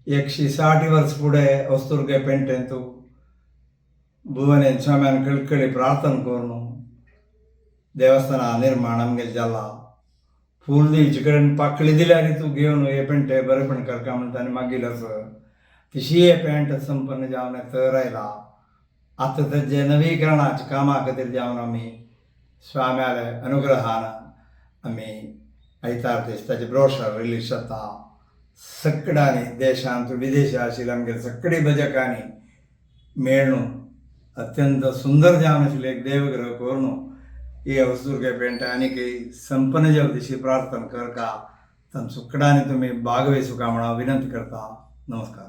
160 वर्स फुडें होसदुर्गे पेंटेंतू भुवनेन स्वाम्यान कळकळी प्रार्थना करून देवस्थान निर्माण आमगेलें जाला. फूल दिवचे कडेन पाकळी दिल्यार तूं घेवन हे पेंटे बरेपण करका म्हणटा आनी मागीर आसा तशी हे पेंट संपन्न जावन तर आयला. आतां ताजे नवीकरणाच्या कामा खातीर जावन आमी स्वाम्याले अनुग्रहान आमी आयतार दीस ताजे ब्रोशर रिलीज जाता. सगळ्यांनी देशांत विदेशांत आशिल्ले आमगेले सगळी भजकांनी मेळून अत्यंत सुंदर जावन आशिल्लें एक देवगृह करून ही होसदुर्गे पेंट आनीक संपन्न जावं तशी प्रार्थना करका. तांकां सुकडांनी तुमी भागवहिसुका म्हण हांव विनंती करता. नमस्कार.